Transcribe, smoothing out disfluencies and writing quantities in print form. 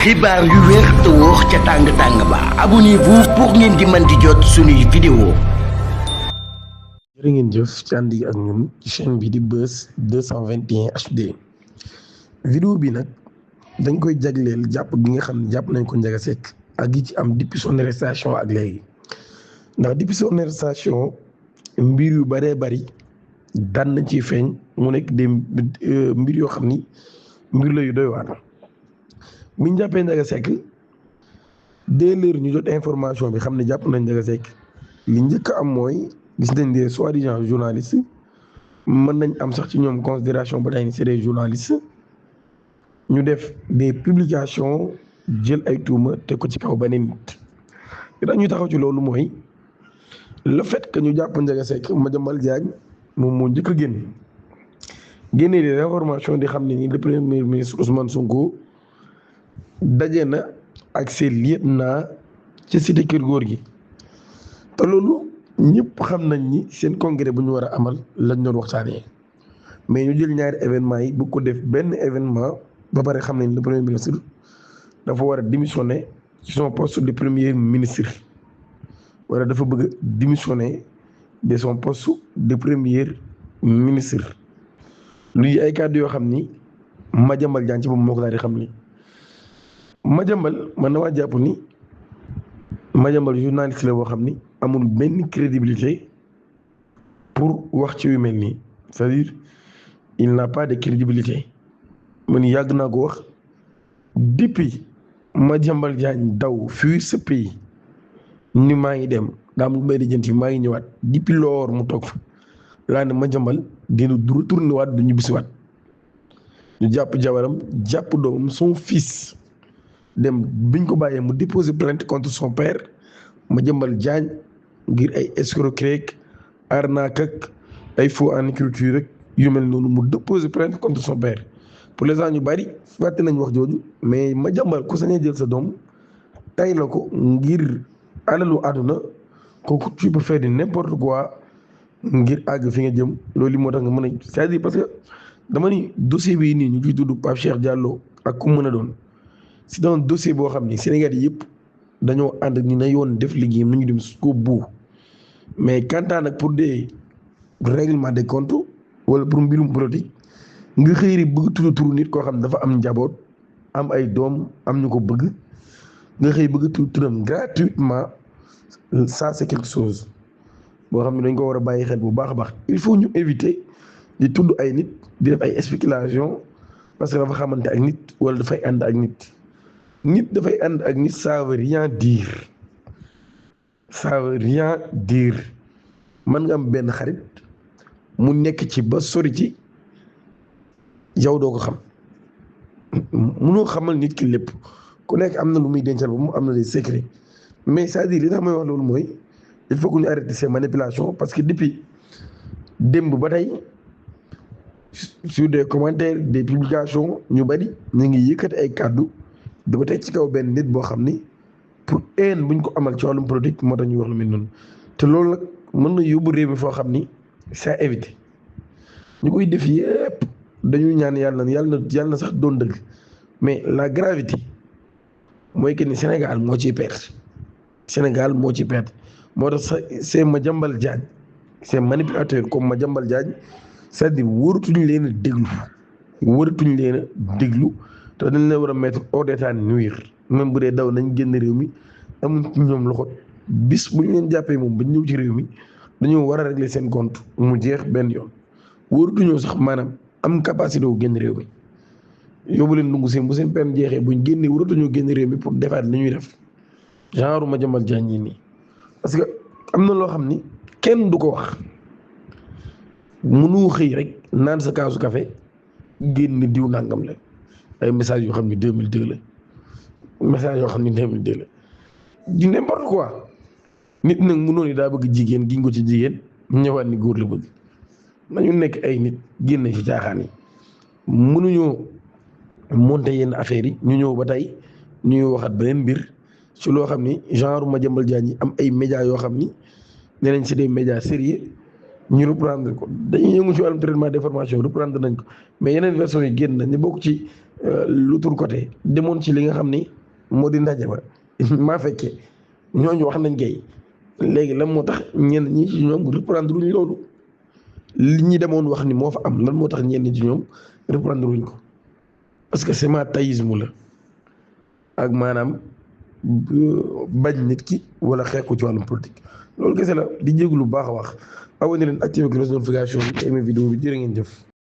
xibaar yu wér te wóor ca tàng-tàng ba abonnez-vous pour ngeen di mën di jot suñuy vidéo. jërë ngeen jëf ci ànd ak ñun ci chaîne bi di Buzz 221 HD. vidéo bi nag dañ koy jagleel jàpp gi nga xam ne jàpp nañ ko Ndiaga Seck ak yi ci am depuis son arrestation ak léegi ndax depuis son arrestation mbir yu bëree bëri daan na ci feeñ mu nekk des mbir yoo xam ni mbir la yu doy waar. bi ñu jàppee Ndiaga Seck dès l'heure ñu jot information bi xam ne jàpp nañ Ndiaga Seck li njëkk am mooy gis nañ des soi-disant journalistes mën nañ am sax ci ñoom considération ba tey ni c'est des journalistes ñu def des publications jël ay tuuma te ko ci kaw beneen nit. li tax ñu taxaw ci loolu mooy le fait que ñu jàpp Ndiaga Seck Madiambal Diagne moom moo njëkk a génnee des informations di xam ne ni le premier ministre Ousmane Sonko daje na ak seen lieutenant ci cité Kër Góor gi te loolu ñëpp xam nañ ni seen congrès bu ñu war a amal lañ doon waxtaanee mais ñu jël ñaari événement yi bu ko def benn événement ba pare xam nañ le premier ministre dafa war a démissionner ci son poste de premier ministre wala dafa bëgg a démissionner de son poste de premier ministre luy ay kàddu yoo xam ni Madiambal Diagne ci moom moo ko daal di xam ni. Madiambal man damaa jàpp ni Madiambal journaliste la boo xam ni amul benn crédibilité pour wax ci yu mel nii c'est-à-dire il n'a pas de crédibilité man yàgg naa ko wax depuis Madiambal Diagne daw fuir ce pays ni maa ngi dem daa am lu may lijjanti maa ngi ñëwaat depuis loor mu toog fa laa ne Madiambal dina retourné waat du ñibbisiwaat ñu jàpp jabaram jàpp doomam son fils. dem biñ ko bàyyee mu déposer plainte contre son père Madiambal Diagne ngir ay escroquerie arnaque ak ay faux en écriture rek yu mel noonu mu déposer plainte contre son père pour les gens ñu bari fàtte nañ wax jooju mais Madiambal ku sañee jël sa doom tay la ko ngir alalu àdduna kooku tu peux faire de n'importe quoi ngir àgg fi nga jëm loolu moo tax nga mën a c'est-à-dire parce que dama ni dossier bii nii ñu ciy tudd Pape Cheikh Diallo ak ku mën a doon. c'est un dossier boo xam ni Sénégal yi yëpp dañoo ànd ni na yoon def liggéeyam nu ñu dem ko bu mais quant à nag pour des règlements de compte wala pour mbirum politique nga xëy na bëgg tudd turu nit koo xam ne dafa am njaboot am ay doom am ñu ko bëgg nga xëy bëgg tudd turam gratuitement ça c'est quelque chose boo xam ne dañ ko war a bàyyi xel bu baax a baax il faut ñu éviter di tudd ay nit di def ay spéculation parce que dafa xamante ak nit wala dafay ànd ak nit. nit dafay ànd ak nit ça veut rien dire man nga am benn xarit mu nekk ci ba sori ci yow doo ko xam munoo xamal nit ki lépp ku nekk am na lu muy dencal ba mu am na des secrets mais c'est-à-dire li tax may wax loolu mooy il faut que ñu arrêter ces manipulations parce que depuis démb ba tey sur des commentaires des publications ñu bari ñu ngi yëkkati ay kàddu da ko teg ci kaw benn nit boo xam ni pour haine buñ ko amal ci wàllum politique moo tax ñuy wax lu mel noonu te loolu nag mën na yóbbu réew mi foo xam ni c'est à éviter ñu koy def yépp dañuy ñaan yàlla na sax doon dëgg mais la gravité mooy que ni Sénégal moo ciy perte moo tax c'est Madiambal Diagne c'est manipulateur comme Madiambal Diagne c'est-à-dire waratuñ leen a déglu te dañ leen war a mettre hors d'état de nuire même bu dee daw nañ génn réew mi amuñ ci ñoom loxo bis bu ñu leen jàppee moom ba ñëw ci réew mi dañoo war a régler seen compte mu jeex benn yoon wóorutuñoo sax maanaam am capacité wu génn réew mi yóbbu leen dungu seen bu seen peine jeexee buñ génnee wóorutuñoo génn réew mi pour defaat li ñuy def genre Madiambal Diagne yi nii parce que am na loo xam ni kenn du ko wax mënu xëy rek naan sa kaasu café génn diw nangam la ay message yoo xam ne 2002 la di n'importe quoi nit nag mënoon ni daa bëgg jigéen giñ ko ci jigéen ñëwaat ni góor la bëgg nañu nekk ay nit génne ci caaxaan yi mënuñoo monter yenn affaires yi ñu ñëw ba tey ñuy waxat beneen mbir ci loo xam ni genre Madiambal Diagne yi am ay médias yoo xam ni nee nañ c'est des médias sérieux ñu reprendre ko dañuy yëngu ci wàllum traitement d'information reprendre nañ ko mais yeneen version yi génn nañ ñu bokk ci l'autre côté demoon ci li nga xam ni moo di ndaje ba maa fekkee ñooñu wax nañ kay léegi lan moo tax ñenn ñi ci ñoom reprendre wuñ loolu li ñi demoon wax ni moo fa am lan moo tax ñenn ci ñoom reprendre wuñ ko parce que sématéisme la ak maanaam bañ nit ki wala xeex ko ci wàllum politique loolu kese la di jéglu lu baax a wax abonné leen activé cloche de notification bi aimé vidéo bi jërë ngeen jëf